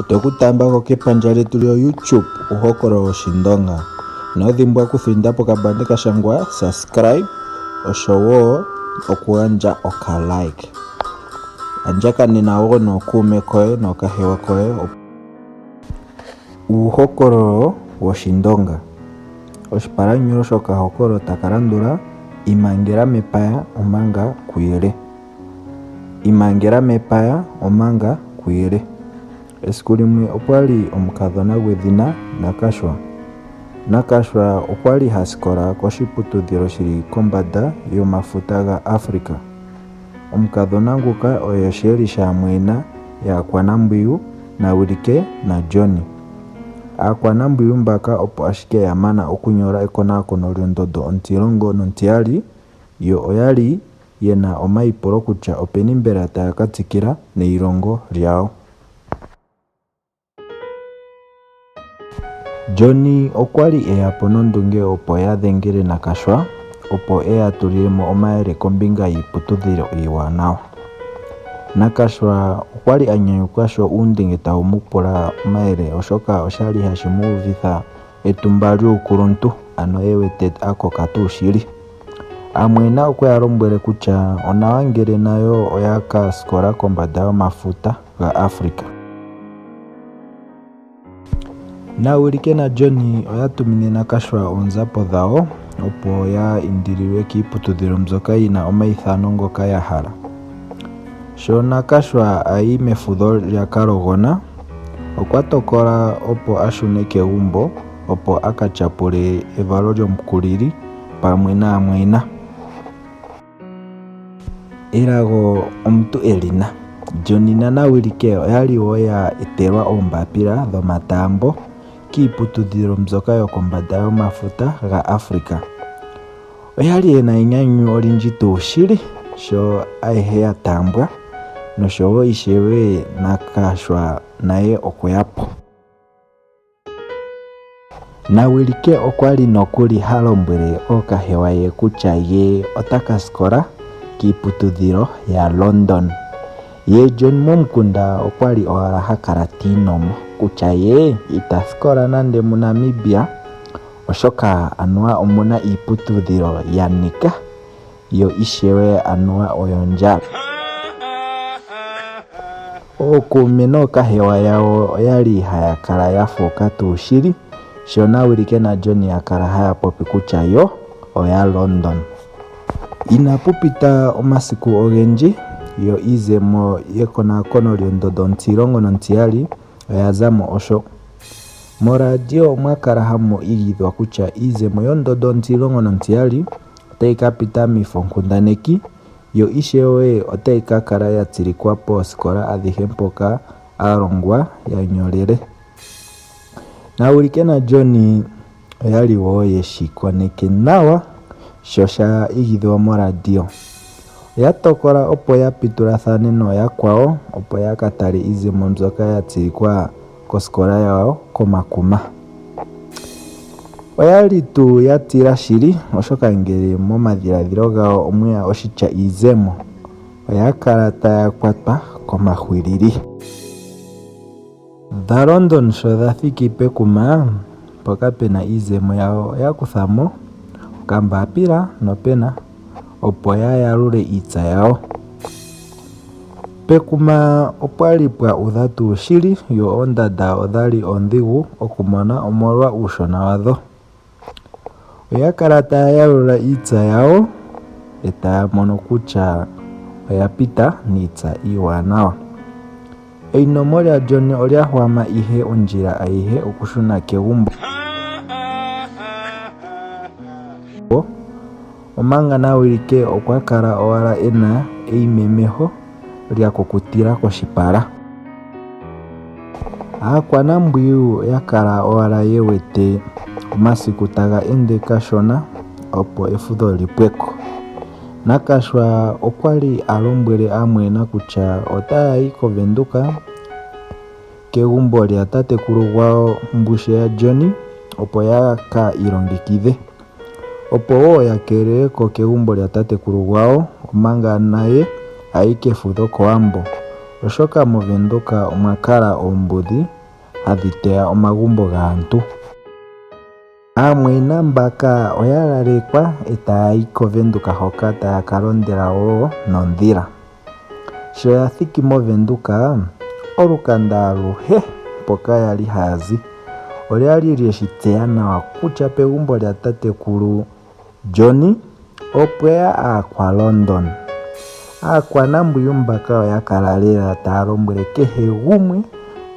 Otwe ku taamba ko kepandja lyetu lyo YouTube Uuhokololo wOshindonga. Ino dhimbwa okuthinda pokabande ka shangwa subscribe osho wo okugandja oka like. Andjakanena wo nookuume koye nookahewa koye. Uuhokololo wOshindonga Oshipalanyolo shokahokololo taka landula, Imangela mepaya omanga kuyele. Imangela mepaya omanga kuyele. Esiku limwe opwali omukadhona gwedhina Nakashwa. Nakashwa okwali ha sikola koshiputudhilo shili kombanda yomafuta ga Africa. Omukadhona nguka oye osheeli shaamwayina yaakwanambwiyu Nawilike naJohny. Aakwanambwiyu mbaka opo ashike ya mana okunyola ekonakono lyondondo ontilongo nontiyali, yo oyali ye na omaipulo kutya openi mbela taya ka tsikila neilongo lyawo. Johnny okwa li e ya po nondunge opo ya dhengele Nakashwa opo e ya tulile mo omayele kombinga yiiputudhilo iiwanawa. Nakashwa okwa li a nyanyukwa sho uundenge tawu mu pula omayele oshoka osha li hashi mu uvitha etumba lyuukuluntu, ano e wete a koka tuu shili. Amweena okwe ya lombwele kutya onawa ngele nayo oya ka sikola kombanda yomafuta gaAfrica. Nawilike naJohny oya tumine Nakashwa oonzapo dhawo opo ya indililwe kiiputudhilo mbyoka yi na omaithano ngoka ya hala. Sho Nakashwa a yi mefudho lyaKalogona, okwa tokola opo a shune kegumbo opo a ka tyapule evalo lyomukulili pamwe naamwayina. Elago omuntu e li na. Johnny naNawilike oyali wo ya etelwa oombapila dhomataambo kiiputudhilo mbyoka yokombanda yomafuta gaAfrica. Oyali ye na enyanyu olindji tuu shili sho ayehe ya taambwa noshowo ishewe Nakashwa naye okwe ya po. Nawilike okwa li nokuli ha lombwele ookahewa ye kutya ye ota ka sikola kiiputudhilo yaLondon. Ye John momukunda okwa li owala ha kala ti inomo kutya ye ita sikola nande muNamibia oshoka anuwa omu na iiputudhilo ya nika yo ishewe anuwa oyondjala. Ookuume nookahewa yawo oyali haya kala ya fuuka tuu shili sho Nawilike naJohn ya kala haya popi kutya yo oya London. Inapu pita omasiku ogendji yo iizemo yekonakono lyondondo ontilongo nontiyali oya za mo osho. Moradio omwa kala hamu igidhwa kutya iizemo yondondo ontilongo nontiyali otayi ka pita miifonkundaneki yo ishewe otayi ka kala ya tsilikwa poosikola adhihe mpoka aalongwa ya nyolele. Nawilike naJohny oyali wo ye shi koneke nawa sho sha igidhwa moradio. Oya tokola opo ya pitulathane nooyakwawo opo ya ka tale iizemo mbyoka ya tsilikwa kosikola yawo komakuma. Oya li tuu ya tila shili, oshoka ngele momadhiladhilo gawo omwe ya oshitya iizemo, oya kala taya kwatwa komahwilili. DhaLondon sho dha thiki pekuma mpoka pe na iizemo yawo oya kutha mo okambapila nopena opo ya yalule iitsa yawo. Pekuma opwali pwa udha tuu shili yo oondanda odhali oondhigu okumona omolwa uushona wadho. Oya kala taya yalula iitsa yawo e taya mono kutya oya pita niitsa iiwanawa. Einomo lyaJohn olya hwama ihe ondjila ayihe okushuna kegumbo. Omanga Nawilike okwa kala owala e na eimemeho lya kukutila koshipala. Aakwanambwiyu oya kala owala ye wete omasiku taga ende kashona opo efudho li pwe ko. Nakashwa okwa li a lombwele aamwayina kutya otaya yi kOvenduka kegumbo lyatatekulu gwawo Mbushe yaJohny opo ya ka ilongekidhe. Opo wo ya keelele ko kegumbo lya tatekulu gwawo omanga naye a yi kefudho kOwambo, oshoka mOvenduka omwa kala oombudhi. hadhi teya omagumbo gaantu. Aamwayina mbaka oya lalekwa e taya yi kOvenduka hoka taya ka londela wo nondhila. Sho ya thiki mOvenduka, olukanda aluhe mpoka ya li haya zi olya li lye shi tseya nawa kutya pegumbo lyatatekulu Johnny opwe ya Aakwalondon. Aakwanambwiyu mbaka oya kala lela taya lombwele kehe gumwe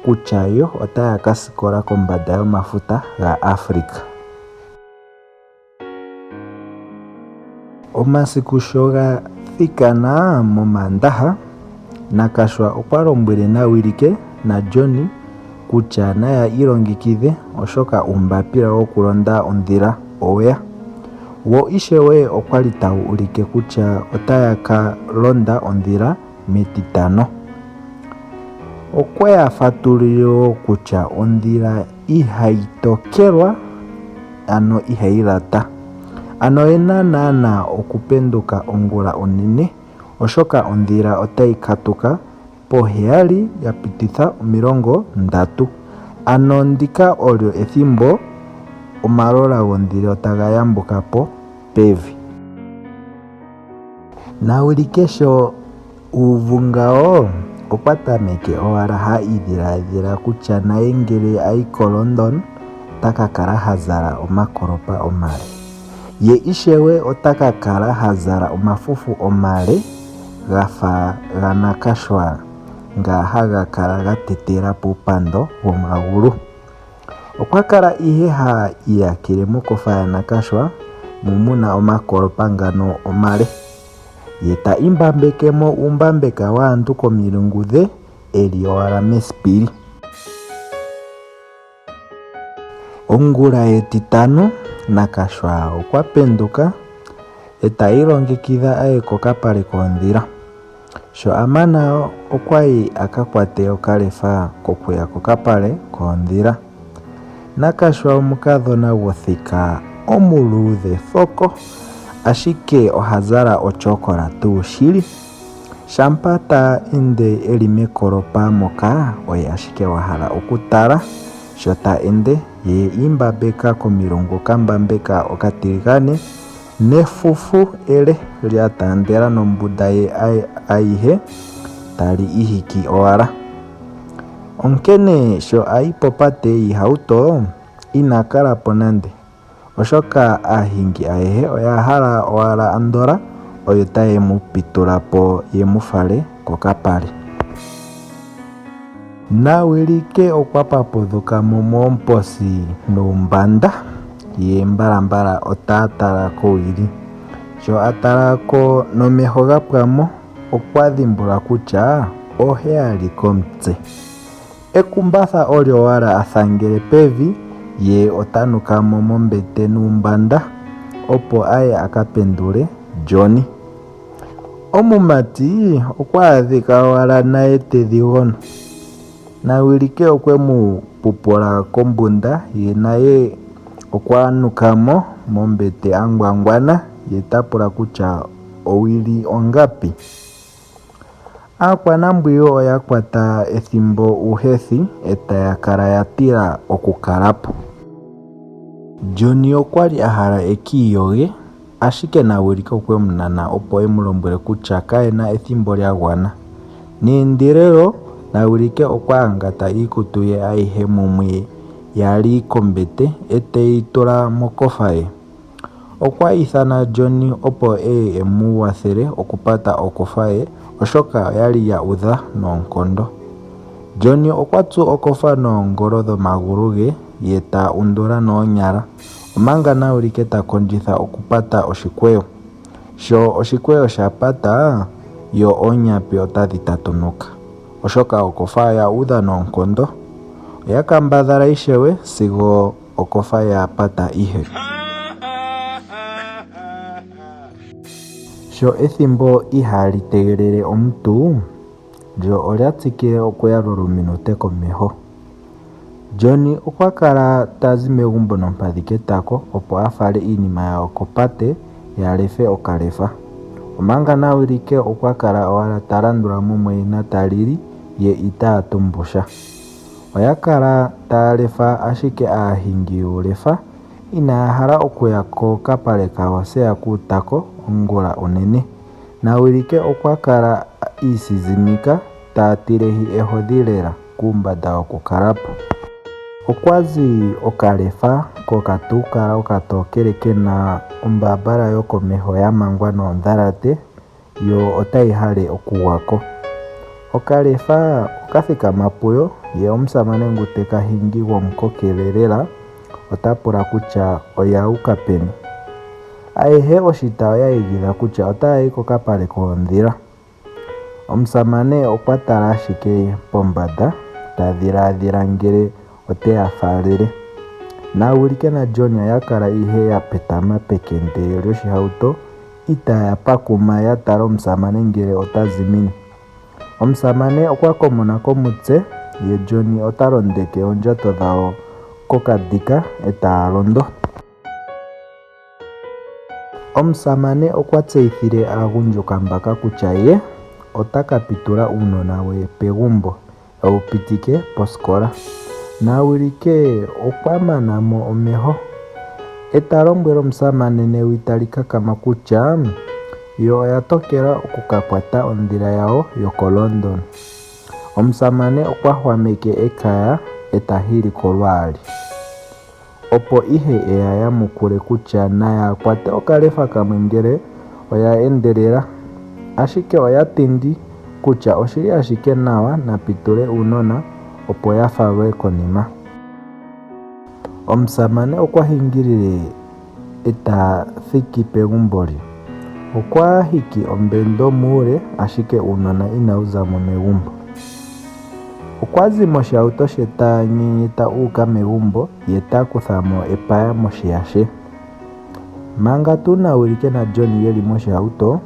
kutya yo otaya ka sikola kombanda yomafuta gaAfrika. Omasiku sho ga thikana mOmaandaha, Nakashwa okwa lombwele Nawilike naJohny kutya naya ilongekidhe oshoka uumbapila wokulonda ondhila oweya. Wo ishewe okwali tawu ulike kutya otaya ka londa ondhila mEtitano. Okwe ya fatululile wo kutya ondhila ihayi tokelwa ano ihayi lata. Ano oyena naanaa okupenduka ongula onene oshoka ondhila otayi katuka poheyali ya pititha 30. Ano ndika olyo ethimbo omalola gondhila taga yambuka po pevi. Nawilike sho u uvu ngawo, okwa tameke owala ha idhiladhila kutya naye ngele a yi koLondon ota ka kala ha zala omakolopa omale. Ye ishewe ota ka kala ha zala omafufu omale ga fa ganakashwa nga haga kala ga tetela puupando womagulu. Okwa kala ihe ha iyakele mokofa yanakashwa mu mu na omakolopa ngano omale. Ye ta imbambeke mo uumbambeka waantu komilungu dhe e li owala mesipili. Ongula yEtitano, Nakashwa okwa penduka e ta ilongekidha a ye kokapale koondhila. Sho a mana okwa yi a ka kwate okalefa kokuya kokapale koondhila. Nakashwa omukadhona gwothika omuluudhe thoko, ashike oha zala otyokola tuu shili. Shampa ta ende e li mekolopa moka oye ashike wa hala okutala sho ta ende ye i imbambeka komilungu okambambeka okatiligane nefufu ele lya taandela nombunda ye ayihe tali ihiki owala. Onkene sho a yi popate yiihauto ina kala po nande. Oshoka aahingi ayehe oya hala owala andola oyo taye mu pitula po ye mu fale kokapale. Nawilike okwa papudhuka mo moomposi nuumbanda, ye mbalambala ota tala kowili. Sho a tala ko nomeho ga pwa mo, okwa dhimbulula kutya oheyali komutse. Ekumbatha olyo owala a thangele pevi ye ota nuka mo mombete nuumbanda opo a ye a ka pendule Johnny. Omumati okwa adhika owala naye tedhi gono. Nawilike okwe mu pupula kombunda ye naye okwa nuka mo mombete a ngwangwana ye ta pula kutya owili ongapi. Aakwanambwiyu oya kwata ethimbo uuhethi e taya kala ya tila okukala po. Johnny okwa li a hala e ki iyoge, ashike Nawilike okwe mu nana opo e mu lombwele kutya kaye na ethimbo lya gwana. Neendelelo, Nawilike okwa angata iikutu ye ayihe mumwe ya li kombete e te yi tula mokofa ye. Okwa ithana Johnny opo e ye e mu wathele okupata okofa ye oshoka oyali ya udha noonkondo. Johnny okwa tsu okofa noongolo dhomagulu ge ye ta undula noonyala omanga Naulike ta kondjitha okupata oshikweyo. Sho oshikweyo sha pata yo oonyapi otadhi tatunuka oshoka okofa oya udha noonkondo. Oya kambadhala ishewe sigo Okofa ya pata ihe. Sho ethimbo ihaali tegelele omuntu, lyo olya tsikile okuyalula ominute komeho. Johnny okwa kala ta zi megumbo nompadhi ketako opo a fale iinima yawo kopate ya lefe okalefa. Omanga Nawilike okwa kala owala ta landula mumwayina ta lili ye itaa tumbu sha. Oya kala taya lefa ashike aahingi yuulefa inaya hala okuya kokapale kaHosea Kuutako ongula onene. Nawilike okwa kala i isizimika ta tilehi ehodhi lela kuumbanda wokukala po. Okwa zi okalefa kokatuukala okatokele ke na ombambala yokomeho ya mangwa noondhalate yo otayi hale okugwa ko. Okalefa oka thikama puyo ye omusamane ngu te ka hingi gwomukokele lela ota pula kutya oya uka peni. Ayehe oshita oya igidha kutya otaya yi kokapale koondhila. Omusamane okwa tala ashike pombanda ta dhilaadhila ngele ote ya faalele. Naawilike naJohn oya kala ihe ya petama pekende lyoshihauto itaaya pakuma ya tale omusamane ngele ota zimine. Omusamane okwa komona komutse ye John ota londeke oondjato dhawo kokadhika e taya londo. Omusamane okwa tseyithile aagundjuka mbaka kutya ye ota ka pitula uunona we pegumbo ewu pitike posikola. Nawilike okwa mana mo omeho e ta lombwele omusamane newi tali kakama kutya yo oya tokela oku ka kwata ondhila yawo yokoLondon. Omusamane okwa hwameke ekaya e ta hili ko lwaali. Opo ihe e ya yamukule kutya naya kwate okalefa kamwe ngele oya endelela. Ashike oya tindi kutya oshili ashike nawa na pitule uunona opo ya falwe konima. Omusamane okwa hingilile e ta thiki pegumbo lye. Okwa hiki ombendo muule ashike uunona inawu za mo megumbo. Okwa zi moshihauto she ta nyenyeta u uka megumbo ye ta kutha mo epaya moshiya she. Manga tuu Nawilike naJohn ye li moshihauto,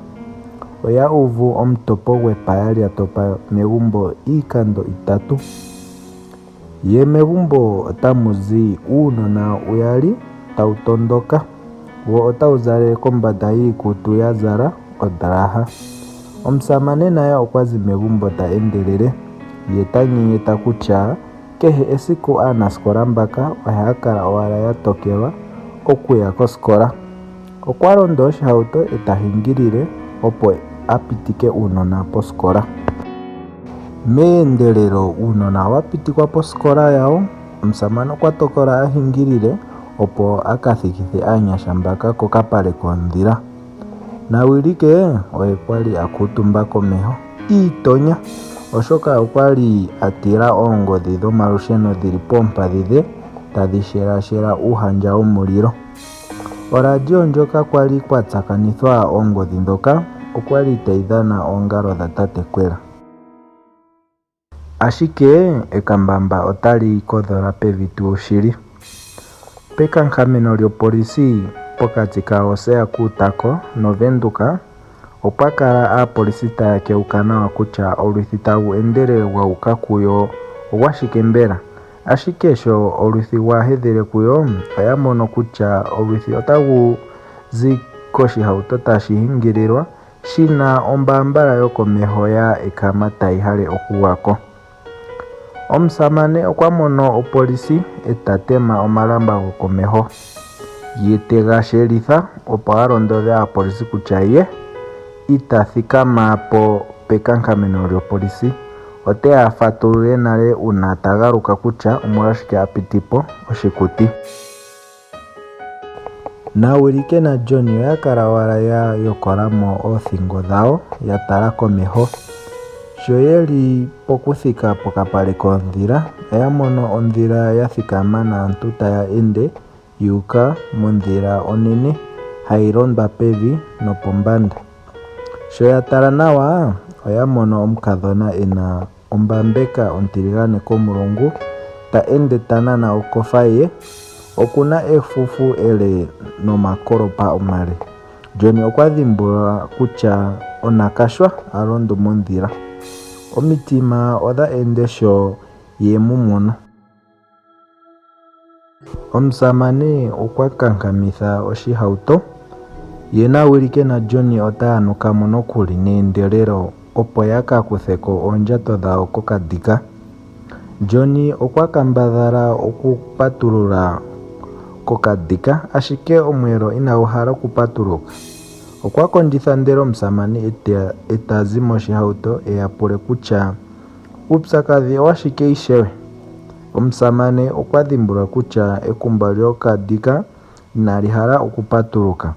oya uvu omutopo gwepaya lya topa megumbo iikando itatu. Ye megumbo otamu zi uunona uyali tawu tondoka, wo otawu zalele kombanda yiikutu ya zala odraha. Omusamane naye okwa zi megumbo ta endelele, ye ta nyenyeta kutya kehe esiku aanasikola mbaka ohaya kala owala ya tokelwa okuya kosikola. Okwa londo oshihauto e ta hingilile opo a pitike uunona posikola. Meendelelo uunona owa pitikwa posikola yawo. Omusamane okwa tokola a hingilile opo a ka thikithe aanyasha mbaka kokapale koondhila. Nawilike oye kwa li a kuutumba komeho i itonya oshoka okwa li a tila oongodhi dhomalusheno dhi li poompadhi dhe tadhi shelaashela uuhandja womulilo. Oradio ndjoka kwa li kwa tsakanithwa oongodhi ndhoka okwa li tayi dhana oongalo dha tate Kwela. Ashike ekambamba otali kodhola pevi tuu shili. Pekankameno lyopolisi pokati ka Hosea Kuutako nOvenduka opwa kala aapolisi taya keuka nawa kutya olwithi tagu endelele gwa uka kuyo ogwashike mbela. Ashike sho olwithi gwa hedhele kuyo oya mono kutya olwithi otagu zi koshihauto tashi hingililwa shi na ombaambala yokomeho ya ekama tayi hale okugwa ko. Omusamane okwa mono opolisi e ta tema omalamba gokomeho, ye te ga shelitha opo a londodhe aapolisi kutya ye ita thikama po pekankameno lyopolisi. Ote ya fatulule nale uuna ta galuka kutya omolwashike a piti po oshikuti. Nawilike naJohn oya kala owala ya yokola mo oothingo dhawo ya tala komeho. Sho ye li pokuthika pokapale koondhila, oya mono ondhila ya thikama naantu taya ende yu uka mondhila onene hayi londwa pevi nopombanda. Sho ya tala nawa, oya mono omukadhona e na ombambeka ontiligane komulungu ta ende ta nana okofa ye. Oku na efufu ele nomakolopa omale. John okwa dhimbulula kutya oNakashwa a londo mondhila. Omitima odha ende sho ye mu mono. Omusamane okwa kankamitha oshihauto, ye naWilike naJohn otaya nuka mo nokuli neendelelo opo ya ka kuthe ko oondjato dhawo kokadhika. Johnny okwa kambadhala okupatulula kokadhika ashike omweelo inagu hala okupatuluka. Okwa kondjitha ndele omusamane e ta zi moshihauto e ya pule kutya uupyakadhi owashike ishewe. Omusamane okwa dhimbulula kutya ekumba lyokadhika inali hala okupatuluka.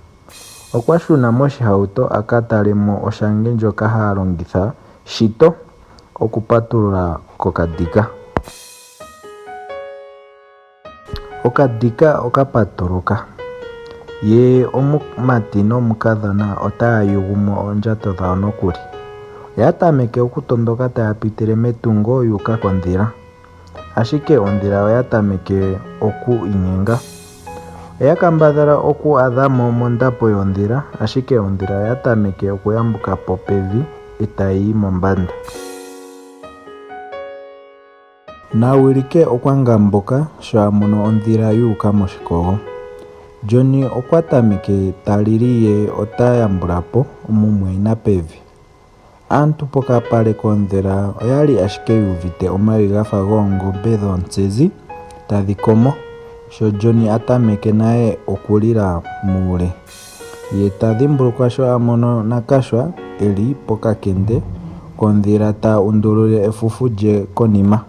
Okwa shuna moshihauto a ka tale mo oshange ndjoka ha longitha shito okupatulula kokadhika. Okadhika oka patuluka, ye omumati nomukadhona otaya yugu mo oondjato dhawo nokuli. Oya tameke okutondoka taya pitile metungo yu uka kondhila. Ashike ondhila oya tameke oku inyenga. Oya kambadhala oku adha mo mondapo yondhila, ashike ondhila oya tameke okuyambuka po pevi e tayi yi mombanda. Nawilike okwa ngambuka sho a mono ondhila yu uka moshikogo. Johnny okwa tameke ta lili ye ota yambula po mumwayina pevi. Aantu pokapale koondhila oyali ashike yu uvite omawi gafa goongombe dhoontsezi tadhi komo sho Johnny a tameke naye okulila muule. Ye ta dhimbulukwa sho a mono Nakashwa e li pokakende kondhila ta undulile efufu lye konima.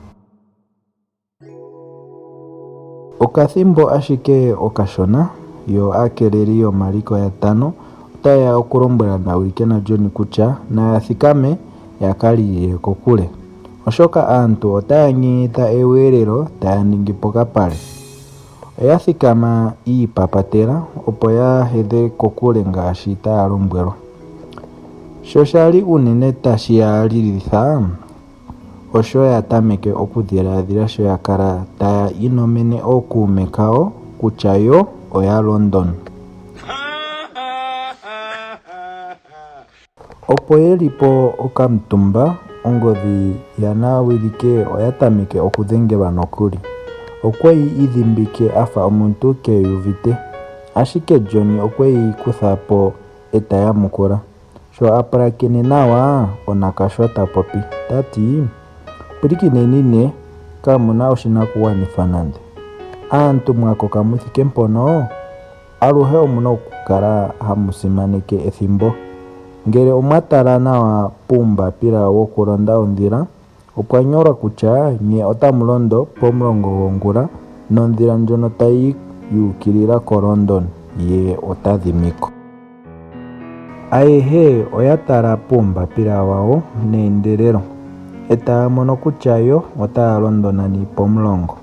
Okathimbo ashike okashona, yo aakeeleli yomaliko yatano otaye ya okulombwela Nawilike naJohny kutya naya thikame ya ka lilile kokule, oshoka aantu otaya nyenyeta eweelelo taya ningi pokapale. Oya thikama yi ipapatela opo ya hedhe kokule ngaashi taya lombwelwa. Sho sha li unene tashi ya lilitha, Osho ya tameke okudhilaadhila sho ya kala taya inomene ookuume kawo kutya yo oya London. Opo ye li po okamutumba, ongodhi yaNawilike oya tameke okudhengelwa nokuli. Okwe yi idhimbike a fa omuntu kee yi uvite. Ashike John okwe yi kutha po e ta yamukula. Sho a pulakene nawa, oNakashwa ta popi, ta ti, Pwilikineni ne, kamu na oshinakugwanithwa nande. Aantu mwa koka mu thike mpono, aluhe omu na okukala hamu simaneke ethimbo. Ngele omwa tala nawa puumbapila wokulonda ondhila, Opwa nyolwa kutya nye otamu londo pomulongo gwongula nondhila ndjono tayi yi yu ukilila koLondon ye ota dhimi ko. Ayehe oya tala puumbapila wawo neendelelo e taya mono kutya yo otaya londo nani pomulongo.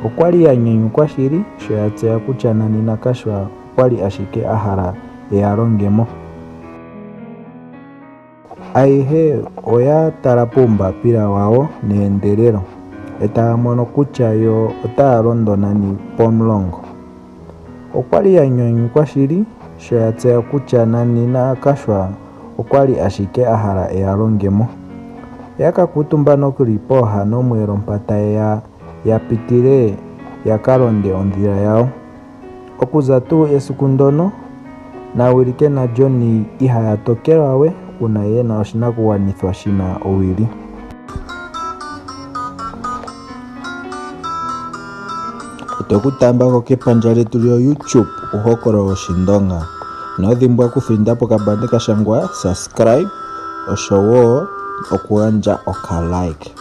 Okwa li ya nyanyukwa shili sho ya tseya kutya nani Nakashwa okwa li ashike a hala e ya longe mo. Ayehe oya tala puumbapila wawo neendelelo, e taya mono kutya yo otaya londo nani pomulongo. Okwa li ya nyanyukwa shili sho ya tseya kutya nani Nakashwa okwa li ashike a hala e ya longe mo. Oya ka kuutumba nokuli pooha nomweelo mpa taye ya ya pitile ya ka londe ondhila yawo. Okuza tuu esiku ndyono, Nawilike naJohny ihaya tokelwa we uuna ye na oshinakugwanithwa shi na owili. Otwe ku taamba ko kepandja lyetu lyoYouTube Uuhokololo wOshindonga. Ino dhimbwa okuthinda pokabande ka shangwa subscribe osho wo okugandja okalike.